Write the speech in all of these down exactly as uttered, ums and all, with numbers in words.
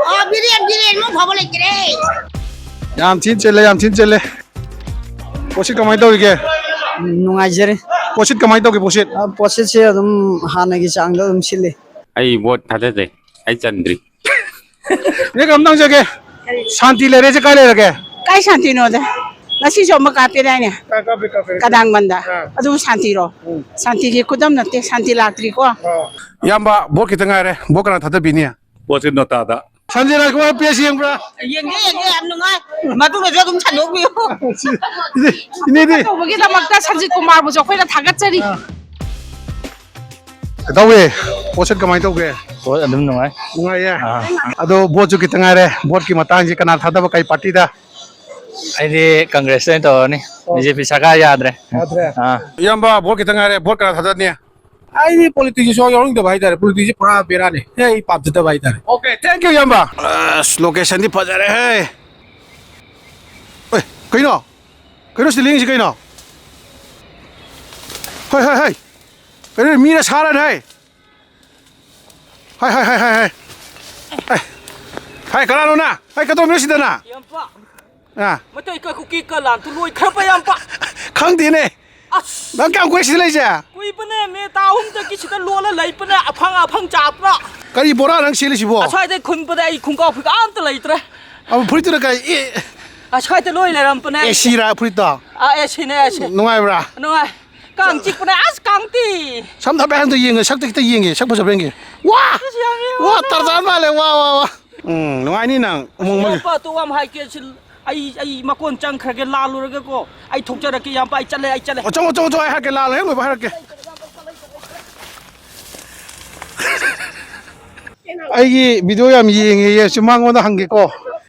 ꯑꯣ, ꯕꯤꯔꯦꯟ, ꯕꯤꯔꯦꯟ ꯃꯨꯛ ꯐꯕ ꯂꯩꯇ꯭ꯔꯦ꯫ ꯌꯥꯝ ꯊꯤꯅ ꯆꯤꯜꯂꯦ, ꯌꯥꯝ ꯊꯤꯅ ꯆꯤꯜꯂꯦ꯫ ꯄꯣꯠꯁꯤꯠ ꯀꯃꯥꯏꯅ ꯇꯧꯔꯤꯒꯦ? ꯎꯝ, ꯅꯨꯡꯉꯥꯏꯖꯔꯤ꯫ ꯄꯣꯠꯁꯤꯠ ꯀꯃꯥꯏꯅ ꯇꯧꯒꯦ, ꯄꯣꯠꯁꯤꯠ? ꯑ, ꯄꯣꯠꯁꯤꯠꯁꯦ ꯑꯗꯨꯝ ꯍꯥꯟꯅꯒꯤ ꯆꯥꯡꯗ ꯑꯗꯨꯝ ꯁꯤꯠꯂꯤ꯫ ꯑꯩ ꯚꯣꯠ ꯊꯥꯗꯗ꯭ꯔꯤ, ꯑꯩ ꯆꯟꯗ꯭ꯔꯤ꯫ ꯅꯦ, ꯀꯩꯅꯣꯝꯇ ꯍꯪꯖꯒꯦ꯫ ꯁꯥꯟꯇꯤ ꯂꯩꯔꯦꯁꯦ ꯀꯥꯏ ꯂꯩꯔꯒꯦ? ꯀꯥꯏ ꯁꯥꯟꯇꯤꯅꯣꯗ? ꯉꯁꯤꯁꯨ ꯑꯃ ꯀꯥꯞꯄꯦꯗꯥꯏꯅꯦ? ꯀꯥ-, ꯀꯥꯞꯄꯦ, ꯀꯥꯞꯄꯦ꯫ ꯀꯗꯥꯡꯕꯟꯗ꯫ ꯑꯥ꯫ ꯑꯗꯨꯕꯨ ꯁꯥꯟꯇꯤꯔꯣ? ꯎꯝ꯫ ꯁꯥꯟꯇꯤꯒꯤ ꯈꯨꯗꯝ ꯅꯠꯇꯦ, ꯁꯥꯟꯇꯤ ꯂꯥꯛꯇ꯭ꯔꯤꯀꯣ꯫ ꯑꯥ꯫ ꯏꯌꯥꯝꯕ, ꯚꯣꯠ ꯈꯤꯇꯪ ꯉꯥꯏꯔꯦ꯫ ꯚꯣꯠ ꯀꯅꯥ ꯊꯥꯗꯕꯤꯅꯤ? ꯄꯣꯠꯁꯤꯠ ꯅꯣꯇꯥꯗ꯫ ꯁꯟꯖꯤꯠ ꯔꯥꯖꯀꯨꯃꯥꯔ ꯄꯦꯁ ꯌꯦꯡꯕ꯭ꯔꯥ? ꯌꯦꯡꯗꯦ, ꯌꯦꯡꯗꯦ, ꯌꯥꯝ ꯅꯨꯡꯉꯥꯏ꯫ ꯃꯗꯨꯃꯁꯨ ꯑꯗꯨꯝ ꯁꯟꯗꯣꯛꯄꯤꯌꯨ꯫ ꯏꯅꯦ, ꯏꯅꯦꯗꯤ? ꯇꯧꯕꯒꯤꯗꯃꯛꯇ ꯁꯟꯖꯤꯠ ꯀꯨꯃꯥꯔꯕꯨꯁꯨ ꯑꯩꯈꯣꯏꯅ ꯊꯥꯒꯠꯆꯔꯤ꯫ ꯑꯥ꯫ ꯀꯩꯗꯧꯋꯦ? ꯄꯣꯠꯁꯤꯠ ꯀꯃꯥꯏꯅ ꯇꯧꯒꯦ? ꯍꯣꯏ, ꯑꯗꯨꯝ ꯅꯨꯡꯉꯥꯏ꯫ ꯅꯨꯡꯉꯥꯏꯌꯦ? ꯑꯥ꯫ ꯑꯗꯣ ꯚꯣꯠꯁꯨ ꯈꯤꯇꯪ ꯉꯥꯏꯔꯦ꯫ ꯚꯣꯠꯀꯤ ꯃꯇꯥꯡꯁꯤ ꯀꯅꯥ ꯊꯥꯗꯕ, ꯀꯩ ꯄꯥꯔꯇꯤꯗ? ꯑꯩꯗꯤ ꯀꯪꯒ꯭ꯔꯦꯁꯇ ꯑꯣꯏꯅ ꯇꯧꯔꯅꯤ꯫ ꯑꯣ꯫ ꯕꯤ ꯖꯦ ꯄꯤ ꯁꯔꯀꯥꯔ ꯌꯥꯗ꯭ꯔꯦ꯫ ꯌꯥꯗ꯭ꯔꯦ? ꯑꯥ꯫ ꯏꯌꯥꯝꯕ, ꯚꯣꯠ ꯈꯤꯇꯪ ꯉꯥꯏꯔꯦ꯫ ꯚꯣꯠ ꯀꯅꯥ ꯊꯥꯗꯅꯤ? ꯑꯩꯗꯤ ꯄꯣꯂꯤꯇꯤꯛꯁꯁꯦ ꯁꯨꯡꯌꯥꯎ ꯌꯥꯎꯅꯤꯡꯗꯕ ꯍꯥꯏꯇꯥꯔꯦ꯫ ꯄꯣꯂꯤꯇꯤꯛꯁꯁꯦ ꯄꯨꯔꯥ ꯕꯦꯔꯥꯅꯤ꯫ ꯑꯦ, ꯑꯩ ꯄꯥꯝꯖꯗꯕ ꯍꯥꯏꯇꯥꯔꯦ꯫ Okay, thank you, ꯏꯌꯥꯝꯕ꯫ ꯑꯁ, ꯂꯣꯀꯦꯁꯟꯗꯤ ꯐꯖꯔꯦꯍꯦ꯫ ꯑꯦ, ꯀꯩꯅꯣ? ꯀꯩꯅꯣ ꯁꯤꯗ ꯂꯦꯡꯉꯤꯁꯤ ꯀꯩꯅꯣ? ꯍꯩ, ꯍꯩ, ꯍꯩ! ꯀꯩꯅꯣ ꯃꯤꯔ ꯁꯥꯔꯅ ꯍꯩ? ꯍꯩ, ꯍꯩ, ꯍꯩ, ꯍꯩ, ꯍꯩ! ꯑꯦ! ꯍꯩ, ꯀꯅꯥꯅꯣ ꯅ? ꯍꯩ, ꯀꯩꯗꯧꯔꯝꯃꯤꯅꯣ ꯁꯤꯗ ꯅ? ꯏꯌꯥꯝꯕ, ꯑꯥ꯫ ꯃꯩꯇꯩ ꯀ-, ꯀꯨꯀꯤ ꯀꯂꯥꯟꯗꯨ ꯂꯣꯏꯈ꯭ꯔꯕ, ꯏꯌꯥꯝꯕ? ꯈꯪꯗꯦꯅꯦ꯫ ꯑꯁ! ꯅꯪ ꯀꯌꯥꯝ ꯀꯨꯏꯔꯦ ꯁꯤꯗ ꯂꯩꯁꯦ? ꯀꯨꯏꯕꯅꯦ, ꯃꯦ ꯇꯥ ꯑꯍꯨꯝꯗꯒꯤ ꯁꯤꯗ ꯂꯣꯜꯂ ꯂꯩꯕꯅꯦ, ꯑꯐꯪ ꯑꯐꯪ ꯆꯥꯕ꯭ꯔꯥ? ꯀꯔꯤ ꯕꯣꯔꯥ ꯅꯪ ꯁꯦꯠꯂꯤꯁꯤꯕꯣ? ꯑꯁ꯭ꯋꯥꯏꯗꯩ ꯈꯨꯟꯕꯗ ꯑꯩ ꯈꯣꯡꯒ꯭ꯔꯥꯎ ꯐꯨꯔꯤꯠ ꯑꯝꯇ ꯂꯩꯇ꯭ꯔꯦ꯫ ꯑ, ꯐꯨꯔꯤꯠꯇꯨꯅ ꯀꯔꯤ? ꯑꯦ-, ꯑꯁ꯭ꯋꯥꯏꯗ ꯂꯣꯏ ꯂꯩꯔꯝꯕꯅꯦ꯫ ꯑꯦ ꯁꯤꯔꯥ ꯐꯨꯔꯤꯠꯇꯣ? ꯑꯥ, ꯑꯦ ꯁꯤꯅꯦ, ꯑꯦ ꯁꯤ꯫ ꯅꯨꯡꯉꯥꯏꯕ꯭ꯔꯥ? ꯅꯨꯡꯉꯥꯏ꯫ ꯀꯥꯡ ꯆꯤꯛꯄꯅꯦ, ꯑꯁ, ꯀꯥꯡꯇꯤ! ꯁꯝ ꯊꯥꯕ ꯑꯝꯇ ꯌꯦꯡꯒꯦ, ꯁꯛꯇ ꯈꯤꯇ ꯌꯦꯡꯒꯦ, ꯁꯛ ꯐꯖꯕ꯭ꯔꯥ ꯌꯦꯡꯒꯦ꯫ ꯋꯥ! ꯑꯁ, ꯌꯥꯝ ꯌꯦꯡꯉꯣ, ꯋꯥ, ꯅꯪ꯫ ꯇꯔꯖꯥꯟ ꯃꯥꯜꯂꯦ, ꯋꯥ, ꯋꯥ, ꯋꯥ꯫ ꯎꯝ, ꯅꯨꯡꯉꯥꯏꯅꯤ ꯅꯪ, ꯎꯃꯪ ꯃꯪ-꯫ ꯏꯌꯥꯝꯕ, ꯇꯣꯛ ꯌꯥꯝ ꯍꯥꯏꯒꯦ, ꯁꯤ ꯑꯩ, ꯑꯩ ꯃꯀꯣꯟ ꯆꯪꯈ꯭ꯔꯒꯦ, ꯂꯥꯜꯂꯨꯔꯒꯦꯀꯣ꯫ ꯑꯩ ꯊꯣꯛꯆꯔꯛꯀꯦ, ꯏꯌꯥꯝꯕ, ꯑꯩ ꯆꯠꯂꯦ, ꯑꯩ ꯆꯠꯂꯦ꯫ ꯑꯣ, ꯆꯪꯉꯣ, ꯆꯪꯉꯣ, ꯆꯪꯉꯣ, ꯑꯩ ꯍꯥꯏꯔꯛꯀꯦ, ꯂꯥꯜꯂꯣ, ꯍꯦꯛ ꯂꯣꯏꯕ ꯍꯥꯏꯔꯛꯀꯦ꯫ ꯑꯩꯒꯤ ꯚꯤꯗꯤꯑꯣ ꯌꯥꯝ ꯌꯦꯡꯉꯦꯌꯦ, ꯁꯤ ꯃꯉꯣꯟꯗ ꯍꯪꯒꯦꯀꯣ꯫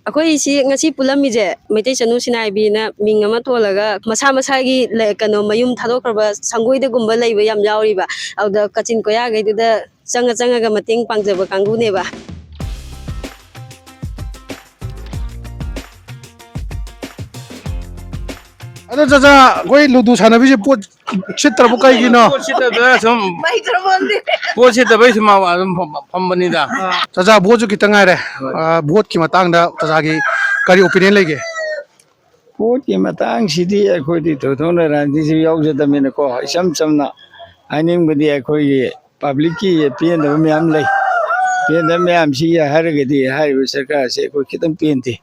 ꯑꯩꯈꯣꯏ ꯁꯤ ꯉꯁꯤ ꯄꯨꯜꯂꯝꯃꯤꯁꯦ ꯃꯩꯇꯩ ꯆꯅꯨ ꯁꯤꯅꯥꯏꯕꯤꯅ ꯃꯤꯡ ꯑꯃ ꯊꯣꯜꯂꯒ ꯃꯁꯥ ꯃꯁꯥꯒꯤ ꯂꯩ-, ꯀꯩꯅꯣ, ꯃꯌꯨꯝ ꯊꯥꯗꯣꯛꯈ꯭ꯔꯕ ꯁꯪꯒꯣꯏꯗꯒꯨꯝꯕ ꯂꯩꯕ ꯌꯥꯝ ꯌꯥꯎꯔꯤꯕ꯫ ꯑꯗꯨꯗ ꯀꯥꯆꯤꯟ ꯀꯣꯌꯥꯈꯩꯗꯨꯗ ꯆꯪꯉ ꯆꯪꯉꯒ ꯃꯇꯦꯡ ꯄꯥꯡꯖꯕ ꯀꯥꯡꯕꯨꯅꯦꯕ꯫ ꯑꯗꯣ ꯆꯥꯆꯥ, ꯑꯩꯈꯣꯏ ꯂꯨꯗꯨ ꯁꯥꯟꯅꯕꯤꯁꯦ ꯄꯣꯠ ꯁꯤꯠꯇ꯭ꯔꯕꯨ ꯀꯩꯒꯤꯅꯣ? ꯄꯣꯠ ꯁꯤꯠꯇꯕꯗ ꯁꯨꯝ, ꯄꯣꯠ ꯁꯤꯠꯇꯕꯩ ꯁꯨꯝ ꯑꯗꯨꯝ ꯐꯝ-, ꯐꯝꯕꯅꯤꯗ꯫ ꯆꯥꯆꯥ, ꯚꯣꯠꯁꯨ ꯈꯤꯇꯪ ꯉꯥꯏꯔꯦ꯫ ꯍꯣꯏ꯫ ꯑ, ꯚꯣꯠꯀꯤ ꯃꯇꯥꯡꯗ ꯆꯥꯆꯥꯒꯤ ꯀꯔꯤ opinion ꯂꯩꯒꯦ? ꯚꯣꯠꯀꯤ ꯃꯇꯥꯡꯁꯤꯗꯤ ꯑꯩꯈꯣꯏꯗꯤ ꯊꯣꯏꯗꯣꯛꯅ ꯔꯥꯖꯅꯤꯇꯤꯁꯨ ꯌꯥꯎꯖꯗꯕꯅꯤꯅꯀꯣ, ꯏꯆꯝ ꯆꯝꯅ ꯍꯥꯏꯅꯤꯡꯕꯗꯤ ꯑꯩꯈꯣꯏꯒꯤ publicꯀꯤ ꯄꯦꯟꯗꯕ ꯃꯌꯥꯝ ꯂꯩ꯫ ꯄꯦꯟꯗꯕ ꯃꯌꯥꯝꯁꯤ ꯍꯥꯏꯔꯒꯗꯤ ꯍꯥꯏꯔꯤꯕ ꯁꯔꯀꯥꯔꯁꯦ ꯑꯩꯈꯣꯏ ꯈꯤꯇꯪ ꯄꯦꯟꯗꯦ꯫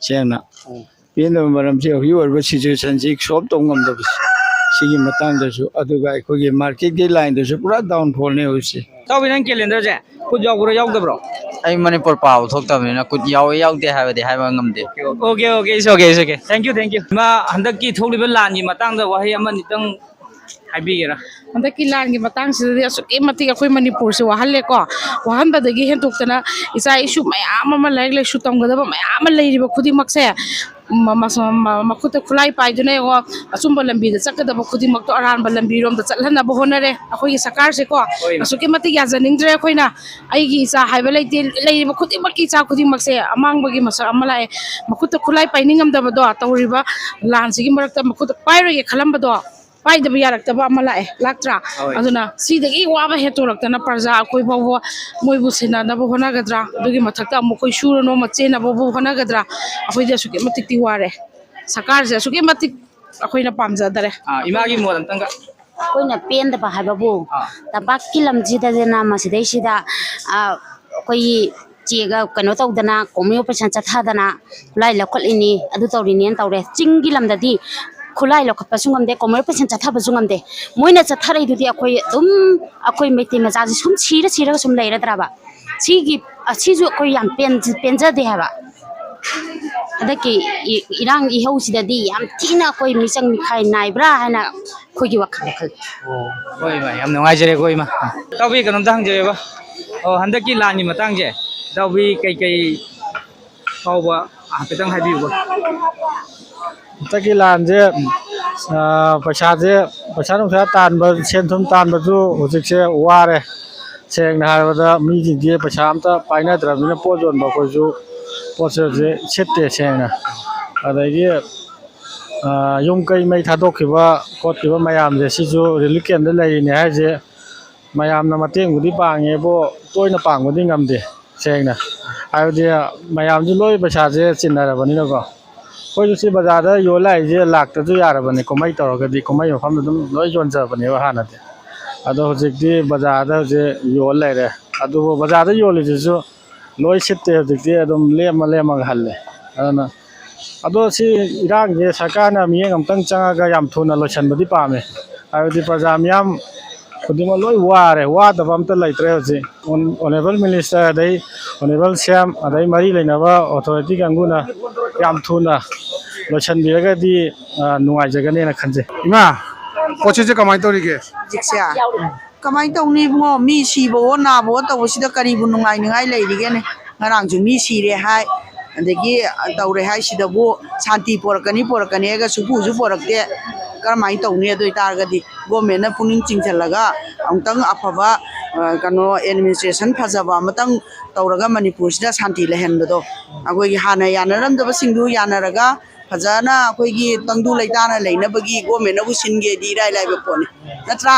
ꯁꯦꯡꯅ꯫ ꯎꯝ꯫ ꯄꯦꯟꯗꯕ ꯃꯔꯝꯁꯤ ꯍꯧꯖꯤꯛ ꯑꯣꯏꯔꯤꯕ situationꯁꯤ solve ꯇꯧ ꯉꯝꯗꯕꯁꯤ, ꯁꯤꯒꯤ ꯃꯇꯥꯡꯗꯁꯨ, ꯑꯗꯨꯒ ꯑꯩꯈꯣꯏꯒꯤ marketꯀꯤ lineꯗꯁꯨ ꯄꯨꯔꯥ downfallꯅꯦ ꯍꯧꯖꯤꯛꯁꯦ꯫ ꯏꯇꯥꯎꯕꯤ, ꯅꯪ calendarꯁꯦ ꯀꯨꯠ ꯌꯥꯎꯕ꯭ꯔꯥ ꯌꯥꯎꯗꯕ꯭ꯔꯣ? ꯑꯩ ꯃꯅꯤꯄꯨꯔ ꯄꯥꯕ ꯊꯣꯛꯇꯕꯅꯤꯅ ꯀꯨꯠ ꯌꯥꯎꯋꯦ ꯌꯥꯎꯗꯦ ꯍꯥꯏꯕꯗꯤ ꯍꯥꯏꯕ ꯉꯝꯗꯦ꯫ Okay, okay, it's okay, it's okay. Thank you, thank you. ꯏꯃꯥ, ꯍꯟꯗꯛꯀꯤ ꯊꯣꯛꯂꯤꯕ ꯂꯥꯟꯒꯤ ꯃꯇꯥꯡꯗ ꯋꯥꯍꯩ ꯑꯃꯅꯤꯇꯪ ꯍꯥꯏꯕꯤꯒꯦꯔꯥ? ꯍꯟꯗꯛꯀꯤ ꯂꯥꯟꯒꯤ ꯃꯇꯥꯡꯁꯤꯗꯗꯤ ꯑꯁꯨꯛꯀꯤ ꯃꯇꯤꯛ ꯑꯩꯈꯣꯏ ꯃꯅꯤꯄꯨꯔꯁꯦ ꯋꯥꯍꯜꯂꯦꯀꯣ꯫ ꯋꯥꯍꯟꯕꯗꯒꯤ ꯍꯦꯟꯗꯣꯛꯇꯅ ꯏꯆꯥ ꯏꯁꯨ ꯃꯌꯥꯝ ꯑꯃ, ꯂꯥꯏꯔꯤꯛ ꯂꯥꯏꯁꯨ ꯇꯝꯒꯗꯕ ꯃꯌꯥꯝ ꯑꯃ ꯂꯩꯔꯤꯕ ꯈꯨꯗꯤꯡꯃꯛꯁꯦ, ꯃ-, ꯃꯁ-, ꯃ-, ꯃꯈꯨꯠꯇ ꯈꯨꯠꯂꯥꯏ ꯄꯥꯏꯗꯨꯅ ꯌꯦꯡꯉꯣ, ꯑꯆꯨꯝꯕ ꯂꯝꯕꯤꯗ ꯆꯠꯀꯗꯕ ꯈꯨꯗꯤꯡꯃꯛꯇꯣ ꯑꯔꯥꯟꯕ ꯂꯝꯕꯤꯔꯣꯝꯗ ꯆꯠꯍꯟꯅꯕ ꯍꯣꯠꯅꯔꯦ ꯑꯩꯈꯣꯏꯒꯤ ꯁꯔꯀꯥꯔꯁꯦꯀꯣ꯫ ꯍꯣꯏ꯫ ꯑꯁꯨꯛꯀꯤ ꯃꯇꯤꯛ ꯌꯥꯖꯅꯤꯡꯗ꯭ꯔꯦ ꯑꯩꯈꯣꯏꯅ꯫ ꯑꯩꯒꯤ ꯏꯆꯥ ꯍꯥꯏꯕ ꯂꯩꯇꯦ, ꯂꯩꯔꯤꯕ ꯈꯨꯗꯤꯡꯃꯛꯀꯤ ꯏꯆꯥ ꯈꯨꯗꯤꯡꯃꯛꯁꯦ ꯑꯃꯥꯡꯕꯒꯤ ꯃꯁꯛ ꯑꯃ ꯂꯥꯛꯑꯦ꯫ ꯃꯈꯨꯠꯇ ꯈꯨꯠꯂꯥꯏ ꯄꯥꯏꯅꯤꯡꯉꯝꯗꯕꯗꯣ, ꯇꯧꯔꯤꯕ ꯂꯥꯟꯁꯤꯒꯤ ꯃꯔꯛꯇ ꯃꯈꯨꯠꯇ ꯄꯥꯏꯔꯣꯏꯒꯦ ꯈꯜꯂꯝꯕꯗꯣ, ꯄꯥꯏꯗꯕ ꯌꯥꯔꯛꯇꯕ ꯑꯃ ꯂꯥꯛꯑꯦ, ꯂꯥꯛꯇ꯭ꯔꯥ? ꯍꯣꯏ꯫ ꯑꯗꯨꯅ ꯁꯤꯗꯒꯤ ꯋꯥꯕ ꯍꯦꯟꯇꯣꯔꯛꯇꯅ ꯄ꯭ꯔꯖꯥ ꯑꯩꯈꯣꯏ ꯐꯥꯎꯕ ꯃꯣꯏꯕꯨ ꯁꯦꯟꯅꯅꯕ ꯍꯣꯠꯅꯒꯗ꯭ꯔꯥ? ꯑꯗꯨꯒꯤ ꯃꯊꯛꯇ ꯑꯃꯨꯛ ꯑꯩꯈꯣꯏ ꯁꯨꯔ ꯅꯣꯝꯃ ꯆꯦꯟꯅꯕꯕꯨ ꯍꯣꯠꯅꯒꯗ꯭ꯔꯥ? ꯑꯩꯈꯣꯏꯗꯤ ꯑꯁꯨꯛꯀꯤ ꯃꯇꯤꯛꯇꯤ ꯋꯥꯔꯦ꯫ ꯁꯔꯀꯥꯔꯁꯦ ꯑꯁꯨꯛꯀꯤ ꯃꯇꯤꯛ ꯑꯩꯈꯣꯏꯅ ꯄꯥꯝꯖꯗꯔꯦ꯫ ꯑꯥ, ꯏꯃꯥꯒꯤ ꯃꯣꯠ ꯑꯝꯇꯪꯒ꯫ ꯑꯩꯈꯣꯏꯅ ꯄꯦꯟꯗꯕ ꯍꯥꯏꯕꯕꯨ, ꯑꯥ꯫ ꯇꯝꯄꯥꯛꯀꯤ ꯂꯝꯁꯤꯗꯅ ꯃꯁꯤꯗꯩꯁꯤꯗ, ꯑꯥ, ꯑꯩꯈꯣꯏꯒꯤ ꯆꯦꯒ ꯀꯩꯅꯣ ꯇꯧꯗꯅ, combine operation ꯆꯠꯊꯗꯅ, ꯈꯨꯠꯂꯥꯏ ꯂꯧꯈꯠꯂꯤꯅꯤ, ꯑꯗꯨ ꯇꯧꯔꯤꯅꯦꯅ ꯇꯧꯔꯦ꯫ ꯆꯤꯡꯒꯤ ꯂꯝꯗꯗꯤ ꯈꯨꯠꯂꯥꯏ ꯂꯧꯈꯠꯄꯁꯨ ꯉꯝꯗꯦ, combine operation ꯆꯠꯊꯕꯁꯨ ꯉꯝꯗꯦ꯫ ꯃꯣꯏꯅ ꯆꯠꯊꯔꯛꯏꯗꯨꯗꯤ ꯑꯩꯈꯣꯏ ꯑꯗꯨꯝ, ꯑꯩꯈꯣꯏ ꯃꯩꯇꯩ ꯃꯆꯥꯁꯦ ꯁꯨꯝ ꯁꯤꯔ ꯁꯤꯔꯒ ꯁꯨꯝ ꯂꯩꯔꯗ꯭ꯔꯕ? ꯁꯤꯒꯤ, ꯑꯁꯤꯁꯨ ꯑꯩꯈꯣꯏ ꯌꯥꯝ ꯄꯦꯟ-, ꯄꯦꯟꯖꯗꯦ ꯍꯥꯏꯕ꯫ ꯍꯟꯗꯛꯀꯤ ꯏ-, ꯏꯔꯥꯡ ꯏꯍꯧꯁꯤꯗꯗꯤ ꯌꯥꯝ ꯊꯤꯅ ꯑꯩꯈꯣꯏ ꯃꯤꯆꯪ ꯃꯤꯈꯥꯏ ꯅꯥꯏꯕ꯭ꯔꯥ ꯍꯥꯏꯅ ꯑꯩꯈꯣꯏꯒꯤ ꯋꯥꯈꯜꯗ ꯈꯜꯂꯤ꯫ ꯑꯣ, ꯍꯣꯏ ꯏꯃꯥ, ꯌꯥꯝ ꯅꯨꯡꯉꯥꯏꯖꯔꯦꯀꯣ ꯏꯃꯥ꯫ ꯏꯇꯥꯎꯕꯤ, ꯀꯩꯅꯣꯝꯇ ꯍꯪꯖꯒꯦꯕ꯫ ꯑꯣ, ꯍꯟꯗꯛꯀꯤ ꯂꯥꯟꯒꯤ ꯃꯇꯥꯡꯁꯦ ꯏꯇꯥꯎꯕꯤ ꯀꯩꯀꯩ ꯐꯥꯎꯕ ꯍꯥꯏꯐꯦꯠꯇꯪ ꯍꯥꯏꯕꯤꯌꯨꯕ꯫ ꯍꯟꯗꯛꯀꯤ ꯂꯥꯟꯁꯦ, ꯑ, ꯄꯩꯁꯥꯁꯦ, ꯄꯩꯁꯥ ꯅꯨꯡꯁꯥ ꯇꯥꯟꯕ, ꯁꯦꯟ ꯊꯨꯝ ꯇꯥꯟꯕꯁꯨ ꯍꯧꯖꯤꯛꯁꯦ ꯋꯥꯔꯦ꯫ ꯁꯦꯡꯅ ꯍꯥꯏꯔꯕꯗ ꯃꯤꯁꯤꯡꯁꯦ ꯄꯩꯁꯥ ꯑꯝꯇ ꯄꯥꯏꯅꯗ꯭ꯔꯕꯅꯤꯅ ꯄꯣꯠ ꯌꯣꯟꯕ ꯑꯩꯈꯣꯏꯁꯨ ꯄꯣꯠꯁꯦ ꯍꯧꯖꯤꯛ ꯁꯤꯠꯇꯦ ꯁꯦꯡꯅ꯫ ꯑꯗꯒꯤ ꯌꯨꯝ ꯀꯩ ꯃꯩ ꯊꯥꯗꯣꯛꯈꯤꯕ ꯈꯣꯠꯈꯤꯕ ꯃꯌꯥꯝꯁꯦ, ꯁꯤꯁꯨ ꯔꯤꯂꯤꯐ ꯀꯦꯝꯗ ꯂꯩꯔꯤꯅꯦ ꯍꯥꯏꯁꯦ꯫ ꯃꯌꯥꯝꯅ ꯃꯇꯦꯡꯕꯨꯗꯤ ꯄꯥꯡꯉꯦꯕꯨ, ꯇꯣꯏꯅ ꯄꯥꯡꯕꯗꯤ ꯉꯝꯗꯦ꯫ ꯁꯦꯡꯅ ꯍꯥꯏꯕꯗꯤ, ꯃꯌꯥꯝꯁꯨ ꯂꯣꯏ ꯄꯩꯁꯥꯁꯦ ꯆꯤꯟꯅꯔꯕꯅꯤꯅꯀꯣ꯫ ꯑꯩꯈꯣꯏꯁꯨ ꯁꯤ ꯕꯖꯥꯔꯗ ꯌꯣꯜ ꯂꯥꯛꯏꯁꯦ ꯂꯥꯛꯇꯁꯨ ꯌꯥꯔꯕꯅꯤ꯫ ꯀꯨꯝꯍꯩ ꯇꯧꯔꯒꯗꯤ ꯀꯨꯝꯍꯩ ꯃꯐꯝꯗ ꯑꯗꯨꯝ ꯂꯣꯏ ꯌꯣꯟꯖꯕꯅꯦꯕ ꯍꯥꯟꯅꯗꯤ꯫ ꯑꯗꯣ ꯍꯧꯖꯤꯛꯇꯤ ꯕꯖꯥꯔꯗ ꯍꯧꯖꯤꯛ ꯌꯣꯜ ꯂꯩꯔꯦ꯫ ꯑꯗꯨꯕꯨ ꯕꯖꯥꯔꯗ ꯌꯣꯜꯂꯤꯁꯤꯁꯨ ꯂꯣꯏ ꯁꯤꯠꯇꯦ꯫ ꯍꯧꯖꯤꯛꯇꯤ ꯑꯗꯨꯝ ꯂꯦꯝꯃ ꯂꯦꯝꯃꯒ ꯍꯜꯂꯦ꯫ ꯑꯗꯨꯅ, ꯑꯗꯣ ꯁꯤ ꯏꯔꯥꯡꯁꯦ ꯁꯔꯀꯥꯔꯅ ꯃꯤꯠꯌꯦꯡ ꯑꯝꯇꯪ ꯆꯪꯉꯒ ꯌꯥꯝ ꯊꯨꯅ ꯂꯣꯏꯁꯤꯟꯕꯗꯤ ꯄꯥꯝꯃꯦ꯫ ꯍꯥꯏꯕꯗꯤ ꯄ꯭ꯔꯖꯥ ꯃꯤꯌꯥꯝ ꯈꯨꯗꯤꯡꯃꯛ ꯂꯣꯏ ꯋꯥꯔꯦ, ꯋꯥꯗꯕ ꯑꯝꯇ ꯂꯩꯇ꯭ꯔꯦ ꯍꯧꯖꯤꯛ꯫ ꯑꯣꯟ-, ꯑꯣꯅꯦꯕꯜ ꯃꯤꯅꯤꯁꯇꯔ, ꯑꯗꯩ ꯑꯣꯅꯦꯕꯜ ꯁꯤ ꯑꯦꯝ, ꯑꯗꯩ ꯃꯔꯤ ꯂꯩꯅꯕ ꯑꯣꯊꯣꯔꯤꯇꯤ ꯀꯥꯡꯕꯨꯅ ꯌꯥꯝ ꯊꯨꯅ ꯂꯣꯏꯁꯤꯟꯕꯤꯔꯒꯗꯤ, ꯑ, ꯅꯨꯡꯉꯥꯏꯖꯒꯅꯦꯅ ꯈꯟꯖꯩ꯫ ꯏꯃꯥ, ꯄꯣꯠꯁꯤꯠꯁꯦ ꯀꯃꯥꯏꯅ ꯇꯧꯔꯤꯒꯦ? ꯍꯧꯖꯤꯛꯁꯦ ꯀꯃꯥꯏꯅ ꯇꯧꯅꯤ ꯏꯕꯨꯡꯉꯣ? ꯃꯤ ꯁꯤꯕꯋꯣ ꯅꯥꯕꯋꯣ ꯇꯧꯕꯁꯤꯗ ꯀꯔꯤꯕꯨ ꯅꯨꯡꯉꯥꯏꯅꯤꯡꯉꯥꯏ ꯂꯩꯔꯤꯒꯦꯅꯦ? ꯉꯔꯥꯡꯁꯨ ꯃꯤ ꯁꯤꯔꯦ ꯍꯥꯏ, ꯑꯗꯒꯤ ꯇꯧꯔꯦ ꯍꯥꯏꯁꯤꯗꯕꯨ ꯁꯥꯟꯇꯤ ꯄꯣꯔꯛꯀꯅꯤ ꯄꯣꯔꯛꯀꯅꯤ ꯍꯥꯏꯔꯒ ꯁꯨꯡꯄꯨꯁꯨ ꯄꯣꯔꯛꯇꯦ꯫ ꯀꯔꯝꯍꯥꯏꯅ ꯇꯧꯅꯤ? ꯑꯗꯨ ꯑꯣꯏꯇꯥꯔꯒꯗꯤ ꯒꯣꯔꯃꯦꯟꯅ ꯄꯨꯛꯅꯤꯡ ꯆꯤꯡꯁꯤꯜꯂꯒ ꯑꯃꯨꯛꯇꯪ ꯑꯐꯕ, ꯑ, ꯀꯩꯅꯣ, ꯑꯦꯗꯃꯤꯅꯤꯁꯇ꯭ꯔꯦꯁꯟ ꯐꯖꯕ ꯑꯃꯇꯪ ꯇꯧꯔꯒ ꯃꯅꯤꯄꯨꯔꯁꯤꯗ ꯁꯥꯟꯇꯤ ꯂꯩꯍꯟꯕꯗꯣ, ꯑꯩꯈꯣꯏꯒꯤ ꯍꯥꯟꯅ ꯌꯥꯅꯔꯝꯗꯕꯁꯤꯡꯗꯨ ꯌꯥꯅꯔꯒ ꯐꯖꯅ ꯑꯩꯈꯣꯏꯒꯤ ꯇꯪꯗꯨ ꯂꯩꯇꯥꯅ ꯂꯩꯅꯕꯒꯤ ꯒꯣꯔꯃꯦꯟꯅꯕꯨ ꯁꯤꯟꯒꯦꯗꯤ ꯏꯔꯥꯏ ꯂꯥꯏꯕ ꯄꯣꯠꯅꯤ, ꯅꯠꯇ꯭ꯔꯥ?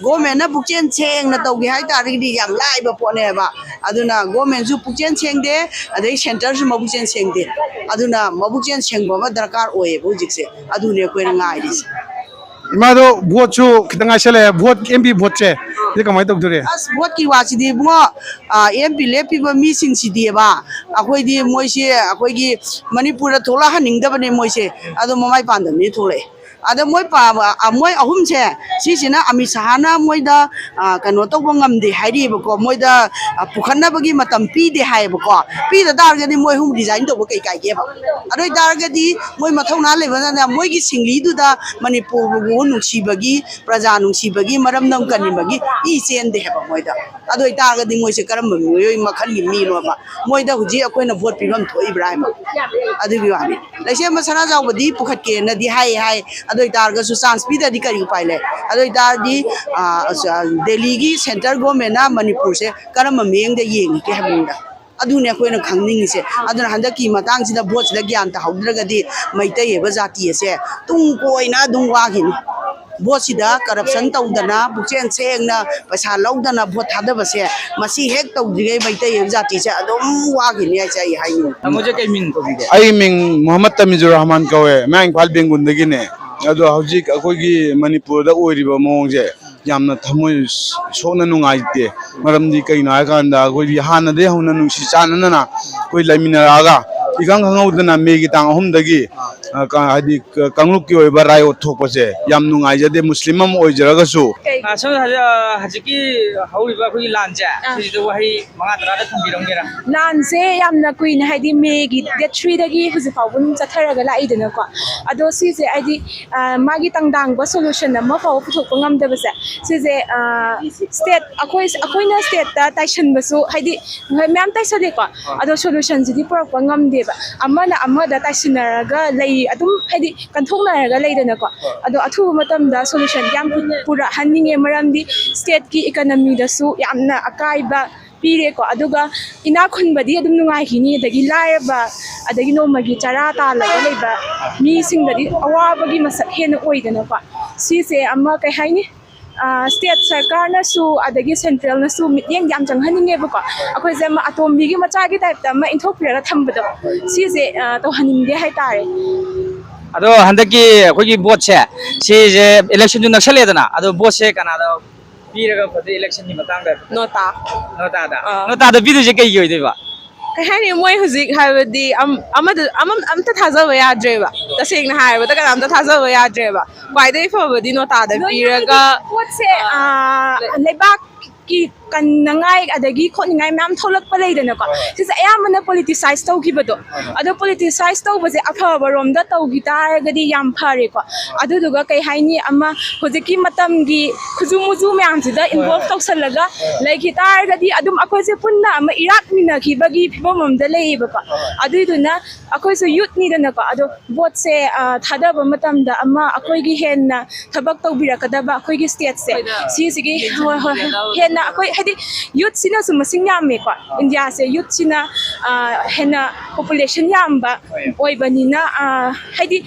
ꯒꯣꯔꯃꯦꯟꯅ ꯄꯨꯛꯆꯦꯜ ꯁꯦꯡꯅ ꯇꯧꯒꯦ ꯍꯥꯏ ꯇꯥꯔꯒꯗꯤ ꯌꯥꯝ ꯂꯥꯏꯕ ꯄꯣꯠꯅꯦꯕ꯫ ꯑꯗꯨꯅ ꯒꯣꯔꯃꯦꯟꯁꯨ ꯄꯨꯛꯆꯦꯜ ꯁꯦꯡꯗꯦ, ꯑꯗꯩ ꯁꯦꯟꯇꯔꯁꯨ ꯃꯕꯨꯛꯆꯦꯜ ꯁꯦꯡꯗꯦ꯫ ꯑꯗꯨꯅ ꯃꯕꯨꯛꯆꯦꯜ ꯁꯦꯡꯕ ꯑꯃ ꯗꯔꯀꯥꯔ ꯑꯣꯏꯌꯦꯕ ꯍꯧꯖꯤꯛꯁꯦ꯫ ꯑꯗꯨꯅꯦ ꯑꯩꯈꯣꯏꯅ ꯉꯥꯏꯔꯤꯁꯦ꯫ ꯏꯃꯥꯗꯣ, ꯚꯣꯠꯁꯨ ꯈꯤꯇꯪ ꯉꯥꯏꯁꯜꯂꯛꯑꯦ, ꯚꯣꯠ, ꯑꯦꯝ ꯄꯤ ꯚꯣꯠꯁꯦ, ꯁꯤ ꯀꯃꯥꯏꯅ ꯇꯧꯗꯣꯔꯤ? ꯑꯁ, ꯚꯣꯠꯀꯤ ꯋꯥꯁꯤꯗꯤ ꯏꯕꯨꯡꯉꯣ, ꯑꯦꯝ ꯄꯤ ꯂꯦꯞꯄꯤꯕ ꯃꯤꯁꯤꯡꯁꯤꯗꯤꯕ, ꯑꯩꯈꯣꯏꯗꯤ ꯃꯣꯏꯁꯦ ꯑꯩꯈꯣꯏꯒꯤ ꯃꯅꯤꯄꯨꯔꯗ ꯊꯣꯛꯂꯛꯍꯟꯅꯤꯡꯗꯕꯅꯦ ꯃꯣꯏꯁꯦ꯫ ꯑꯗꯣ ꯃꯃꯥꯏ ꯄꯥꯟꯗꯕꯅꯤ ꯊꯣꯛꯂꯛꯑꯦ꯫ ꯑꯗ ꯃꯣꯏ ꯄꯥꯕ, ꯑ, ꯃꯣꯏ ꯑꯍꯨꯝꯁꯦ, ꯁꯤꯁꯤꯅ ꯑꯃꯤꯠ ꯁꯍꯥꯅ ꯃꯣꯏꯗ, ꯑ, ꯀꯩꯅꯣ ꯇꯧꯕ ꯉꯝꯗꯦ ꯍꯥꯏꯔꯤꯕꯀꯣ, ꯃꯣꯏꯗ, ꯑ, ꯄꯨꯈꯠꯅꯕꯒꯤ ꯃꯇꯝ ꯄꯤꯗꯦ ꯍꯥꯏꯌꯦꯕꯀꯣ꯫ ꯄꯤꯗ ꯇꯥꯔꯒꯗꯤ ꯃꯣꯏ ꯑꯍꯨꯝ ꯔꯤꯖꯥꯏꯟ ꯇꯧꯕ ꯀꯩ ꯀꯥꯏꯒꯦꯕ? ꯑꯗꯨ ꯑꯣꯏꯇꯥꯔꯒꯗꯤ ꯃꯣꯏ ꯃꯊꯧꯅꯥ ꯂꯩꯕꯅ ꯃꯣꯏꯒꯤ ꯁꯤꯡꯂꯤꯗꯨꯗ ꯃꯅꯤꯄꯨꯔꯕꯨ ꯅꯨꯡꯁꯤꯕꯒꯤ, ꯄ꯭ꯔꯖꯥ ꯅꯨꯡꯁꯤꯕꯒꯤ, ꯃꯔꯝꯗꯝ ꯀꯟꯅꯤꯡꯕꯒꯤ ꯏ ꯆꯦꯟꯗꯦ ꯍꯥꯏꯕ ꯃꯣꯏꯗ꯫ ꯑꯗꯨ ꯑꯣꯏꯇꯥꯔꯒꯗꯤ ꯃꯣꯏꯁꯦ ꯀꯔꯝꯕ ꯃꯤꯑꯣꯏ ꯃꯈꯜꯒꯤ ꯃꯤꯅꯣꯕ? ꯃꯣꯏꯗ ꯍꯧꯖꯤꯛ ꯑꯩꯈꯣꯏꯅ ꯚꯣꯠ ꯄꯤꯐꯝ ꯊꯣꯛꯏꯕ꯭ꯔꯥ ꯍꯥꯏꯕ? ꯑꯗꯨꯒꯤ ꯋꯥꯅꯤ꯫ ꯂꯩꯁꯦꯝꯕ ꯁꯅꯥꯖꯥꯎꯕꯗꯤ ꯄꯨꯈꯠꯀꯦꯅꯗꯤ ꯍꯥꯏ ꯍꯥꯏ꯫ ꯑꯗꯨ ꯑꯣꯏꯇꯥꯔꯒꯁꯨ ꯆꯥꯟꯁ ꯄꯤꯗ꯭ꯔꯗꯤ ꯀꯔꯤ ꯎꯄꯥꯏ ꯂꯩ? ꯑꯗꯨ ꯑꯣꯏꯇꯥꯔꯗꯤ, ꯑ, ꯑ, ꯗꯦꯜꯂꯤꯒꯤ ꯁꯦꯟꯇꯔ ꯒꯣꯔꯃꯦꯟꯅ ꯃꯅꯤꯄꯨꯔꯁꯦ ꯀꯔꯝꯕ ꯃꯤꯠꯌꯦꯡꯗ ꯌꯦꯡꯉꯤꯒꯦ ꯍꯥꯏꯕꯅꯤꯗ꯫ ꯑꯗꯨꯅꯦ ꯑꯩꯈꯣꯏꯅ ꯈꯪꯅꯤꯡꯉꯤꯁꯦ꯫ ꯑꯗꯨꯅ ꯍꯟꯗꯛꯀꯤ ꯃꯇꯥꯡꯁꯤꯗ ꯚꯣꯠꯁꯤꯗ ꯒ꯭ꯌꯥꯟ ꯇꯥꯍꯧꯗ꯭ꯔꯒꯗꯤ ꯃꯩꯇꯩ ꯍꯥꯏꯕ ꯖꯥꯇꯤ ꯑꯁꯦ ꯇꯨꯡ ꯀꯣꯏꯅ ꯑꯗꯨꯝ ꯋꯥꯈꯤꯅꯤ꯫ ꯚꯣꯠꯁꯤꯗ ꯀꯔꯞꯁꯟ ꯇꯧꯗꯅ, ꯄꯨꯛꯆꯦꯜ ꯁꯦꯡꯅ ꯄꯩꯁꯥ ꯂꯧꯗꯅ ꯚꯣꯠ ꯊꯥꯗꯕꯁꯦ, ꯃꯁꯤ ꯍꯦꯛ ꯇꯧꯗ꯭ꯔꯤꯉꯩ ꯃꯩꯇꯩ ꯍꯥꯏꯕ ꯖꯥꯇꯤꯁꯦ ꯑꯗꯨꯝ ꯋꯥꯈꯤꯅꯤ ꯍꯥꯏꯁꯦ ꯑꯩ ꯍꯥꯏꯅꯤꯡꯉꯤ꯫ ꯇꯥꯃꯣꯁꯦ ꯀꯩ ꯃꯤꯡ ꯀꯧꯕꯤꯒꯦ? ꯑꯩ ꯃꯤꯡ ꯃꯨꯍꯝꯃꯗ ꯇꯃꯤꯖꯨꯔ ꯔꯍꯃꯥꯟ ꯀꯧꯋꯦ, ꯃꯌꯥꯡ ꯏꯝꯐꯥꯜ ꯕꯦꯡꯒꯨꯟꯗꯒꯤꯅꯦ꯫ ꯑꯗꯣ ꯍꯧꯖꯤꯛ ꯑꯩꯈꯣꯏꯒꯤ ꯃꯅꯤꯄꯨꯔꯗ ꯑꯣꯏꯔꯤꯕ ꯃꯑꯣꯡꯁꯦ ꯌꯥꯝꯅ ꯊꯃꯣꯏ ꯁꯣꯛꯅ ꯅꯨꯡꯉꯥꯏꯇꯦ꯫ ꯃꯔꯝꯗꯤ ꯀꯩꯅꯣ ꯍꯥꯏꯀꯥꯟꯗ ꯑꯩꯈꯣꯏꯒꯤ ꯍꯥꯟꯅꯗꯒꯤ ꯍꯧꯅ ꯅꯨꯡꯁꯤ ꯆꯥꯟꯅꯅ ꯑꯩꯈꯣꯏ ꯂꯩꯃꯤꯟꯅꯔꯛꯑꯒ, ꯏꯈꯪ ꯈꯪꯍꯧꯗꯅ ꯃꯦꯒꯤ ꯇꯥꯡ ꯑꯍꯨꯝꯗꯒꯤ, ꯑ, ꯀ-, ꯍꯥꯏꯗꯤ ꯀ-, ꯀꯥꯡꯂꯨꯞꯀꯤ ꯑꯣꯏꯕ ꯔꯥꯏꯑꯣꯠ ꯊꯣꯛꯄꯁꯦ ꯌꯥꯝ ꯅꯨꯡꯉꯥꯏꯖꯗꯦ, ꯃꯨꯁꯂꯤꯝ ꯑꯃ ꯑꯣꯏꯖꯔꯒꯁꯨ꯫ ꯑ, ꯁꯣꯝꯅ ꯍꯧꯖꯤꯛ, ꯑ, ꯍꯧꯖꯤꯛꯀꯤ ꯍꯧꯔꯤꯕ ꯑꯩꯈꯣꯏꯒꯤ ꯂꯥꯟꯁꯦ, ꯑꯥ꯫ ꯁꯤꯁꯤꯗ ꯋꯥꯍꯩ ꯃꯉꯥ ꯇꯔꯥꯗ ꯊꯝꯕꯤꯔꯝꯒꯦꯔꯥ? ꯂꯥꯟꯁꯦ ꯌꯥꯝꯅ ꯀꯨꯏꯅ, ꯍꯥꯏꯗꯤ ꯃꯦꯒꯤ ꯗꯦꯠ ꯊ꯭ꯔꯤꯗꯒꯤ ꯍꯧꯖꯤꯛ ꯐꯥꯎꯕ ꯑꯗꯨꯝ ꯆꯠꯊꯔꯒ ꯂꯥꯛꯏꯗꯅꯀꯣ꯫ ꯑꯗꯣ ꯁꯤꯁꯦ ꯍꯥꯏꯗꯤ, ꯑ, ꯃꯥꯒꯤ ꯇꯪꯗꯥꯡꯕ ꯁꯣꯂꯨꯁꯟ ꯑꯃ ꯐꯥꯎꯕ ꯄꯨꯊꯣꯛꯄ ꯉꯝꯗꯕꯁꯦ, ꯁꯤꯁꯦ, ꯑ, ꯁ꯭ꯇꯦꯠ, ꯑꯩꯈꯣꯏ, ꯑꯩꯈꯣꯏꯅ ꯁ꯭ꯇꯦꯠꯇ ꯇꯥꯏꯁꯟꯕꯁꯨ, ꯍꯥꯏꯗꯤ ꯍꯣꯏ, ꯃꯌꯥꯝ ꯇꯥꯏꯁꯜꯂꯦꯀꯣ, ꯑꯗꯣ ꯁꯣꯂꯨꯁꯟꯁꯤꯗꯤ ꯄꯨꯔꯛꯄ ꯉꯝꯗꯦꯕ꯫ ꯑꯃꯅ ꯑꯃꯗ ꯇꯥꯏꯁꯤꯟꯅꯔꯒ ꯂꯩ, ꯑꯗꯨꯝ ꯍꯥꯏꯗꯤ ꯀꯟꯊꯣꯛꯅꯔꯒ ꯂꯩꯗꯅꯀꯣ꯫ ꯑꯗꯣ ꯑꯊꯨꯕ ꯃꯇꯝꯗ ꯁꯣꯂꯨꯁꯟ ꯌꯥꯝ ꯄꯨ-, ꯄꯨꯔꯛꯍꯟꯅꯤꯡꯉꯦ, ꯃꯔꯝꯗꯤ ꯁ꯭ꯇꯦꯠꯀꯤ ꯏꯀꯅꯃꯤꯗꯁꯨ ꯌꯥꯝꯅ ꯑꯀꯥꯏꯕ ꯄꯤꯔꯦꯀꯣ꯫ ꯑꯗꯨꯒ ꯏꯅꯥꯛ ꯈꯨꯟꯕꯗꯤ ꯑꯗꯨꯝ ꯅꯨꯡꯉꯥꯏꯈꯤꯅꯤ, ꯑꯗꯒꯤ ꯂꯥꯏꯔꯕ, ꯑꯗꯒꯤ ꯅꯣꯡꯃꯒꯤ ꯆꯔꯥ ꯇꯥꯜꯂꯒ ꯂꯩꯕ ꯃꯤꯁꯤꯡꯗꯗꯤ ꯑꯋꯥꯕꯒꯤ ꯃꯁꯛ ꯍꯦꯟꯅ ꯑꯣꯏꯗꯅꯀꯣ꯫ ꯁꯤꯁꯦ ꯑꯃ ꯀꯩ ꯍꯥꯏꯅꯤ, ꯑ, ꯁ꯭ꯇꯦꯠ ꯁꯔꯀꯥꯔꯅꯁꯨ ꯑꯗꯒꯤ ꯁꯦꯟꯇ꯭ꯔꯦꯜꯅꯁꯨ ꯃꯤꯠꯌꯦꯡ ꯌꯥꯝ ꯆꯪꯍꯟꯅꯤꯡꯉꯦꯕꯀꯣ꯫ ꯑꯩꯈꯣꯏꯁꯦ ꯑꯃ ꯑꯇꯣꯝꯕꯤꯒꯤ ꯃꯆꯥꯒꯤ ꯇꯥꯏꯞꯇ ꯑꯃ ꯏꯟꯊꯣꯛꯄꯤꯔꯒ ꯊꯝꯕꯗꯣ, ꯁꯤꯁꯦ, ꯑ, ꯇꯧꯍꯟꯅꯤꯡꯗꯦ ꯍꯥꯏꯇꯥꯔꯦ꯫ ꯑꯗꯣ ꯍꯟꯗꯛꯀꯤ ꯑꯩꯈꯣꯏꯒꯤ ꯚꯣꯠꯁꯦ, ꯁꯤꯁꯦ ꯏꯂꯦꯛꯁꯟꯁꯨ ꯅꯛꯁꯜꯂꯦꯗꯅ, ꯑꯗꯣ ꯚꯣꯠꯁꯦ ꯀꯅꯥꯗ ꯄꯤꯔꯒ ꯐꯗꯣꯏ, ꯏꯂꯦꯛꯁꯟꯒꯤ ꯃꯇꯥꯡꯗ? ꯅꯣꯇꯥ꯫ ꯅꯣꯇꯥꯗ? ꯑꯥ꯫ ꯅꯣꯇꯥꯗ ꯄꯤꯗꯣꯏꯁꯦ ꯀꯩꯒꯤ ꯑꯣꯏꯗꯣꯏꯕ? ꯀꯩ ꯍꯥꯏꯅꯤ, ꯃꯣꯏ ꯍꯧꯖꯤꯛ ꯍꯥꯏꯕꯗꯤ ꯑꯝ-, ꯑꯃꯗ, ꯑꯃ-, ꯑꯝꯇ ꯊꯥꯖꯕ ꯌꯥꯗ꯭ꯔꯦꯕ꯫ ꯇꯁꯦꯡꯅ ꯍꯥꯏꯔꯕꯗ ꯀꯅꯥꯝꯇ ꯊꯥꯖꯕ ꯌꯥꯗ꯭ꯔꯦꯕ꯫ ꯈ꯭ꯋꯥꯏꯗꯒꯤ ꯐꯕꯗꯤ ꯅꯣꯇꯥꯗ ꯄꯤꯔꯒ, ꯄꯣꯠꯁꯦ, ꯑꯥ, ꯂꯩꯕꯥꯛꯀꯤ ꯀꯟꯅꯉꯥꯏ ꯑꯗꯒꯤ ꯈꯣꯠꯅꯤꯡꯉꯥꯏ ꯃꯌꯥꯝ ꯊꯣꯛꯂꯛꯄ ꯂꯩꯗꯅꯀꯣ꯫ ꯁꯤꯁꯦ ꯑꯌꯥꯝꯕꯅ ꯄꯣꯂꯤꯇꯤꯁꯥꯏꯁ ꯇꯧꯈꯤꯕꯗꯣ꯫ ꯑꯗꯣ ꯄꯣꯂꯤꯇꯤꯁꯥꯏꯁ ꯇꯧꯕꯁꯦ ꯑꯐꯕ ꯔꯣꯝꯗ ꯇꯧꯈꯤ ꯇꯥꯔꯒꯗꯤ ꯌꯥꯝ ꯐꯔꯦꯀꯣ꯫ ꯑꯗꯨꯗꯨꯒ ꯀꯩ ꯍꯥꯏꯅꯤ, ꯑꯃ ꯍꯧꯖꯤꯛꯀꯤ ꯃꯇꯝꯒꯤ ꯈꯨꯖꯨ ꯃꯨꯖꯨ ꯃꯌꯥꯝꯁꯤꯗ ꯏꯟꯚꯣꯜꯚ ꯇꯧꯁꯜꯂꯒ ꯂꯩꯈꯤ ꯇꯥꯔꯒꯗꯤ ꯑꯗꯨꯝ ꯑꯩꯈꯣꯏꯁꯦ ꯄꯨꯟꯅ ꯑꯃ ꯏꯔꯥꯛꯃꯤꯟꯅꯈꯤꯕꯒꯤ ꯐꯤꯕꯝ ꯑꯃꯗ ꯂꯩꯌꯦꯕꯀꯣ꯫ ꯑꯗꯨꯏꯗꯨꯅ ꯑꯩꯈꯣꯏꯁꯨ ꯌꯨꯠꯅꯤꯗꯅꯀꯣ꯫ ꯑꯗꯣ ꯚꯣꯠꯁꯦ, ꯑ, ꯊꯥꯗꯕ ꯃꯇꯝꯗ ꯑꯃ ꯑꯩꯈꯣꯏꯒꯤ ꯍꯦꯟꯅ ꯊꯕꯛ ꯇꯧꯕꯤꯔꯛꯀꯗꯕ ꯑꯩꯈꯣꯏꯒꯤ ꯁ꯭ꯇꯦꯠꯁꯦ, ꯁꯤꯁꯤꯒꯤ, ꯍꯣꯏ, ꯍꯣꯏ, ꯍꯦꯟꯅ ꯑꯩꯈꯣꯏ ꯍꯥꯏꯗꯤ ꯌꯨꯠꯁꯤꯅꯁꯨ ꯃꯁꯤꯡ ꯌꯥꯝꯃꯦꯀꯣ꯫ ꯏꯟꯗꯤꯌꯥꯁꯦ ꯌꯨꯠꯁꯤꯅ ꯍꯦꯟꯅ ꯄꯣꯄꯨꯂꯦꯁꯟ ꯌꯥꯝꯕ ꯑꯣꯏꯕꯅꯤꯅ, ꯍꯥꯏꯗꯤ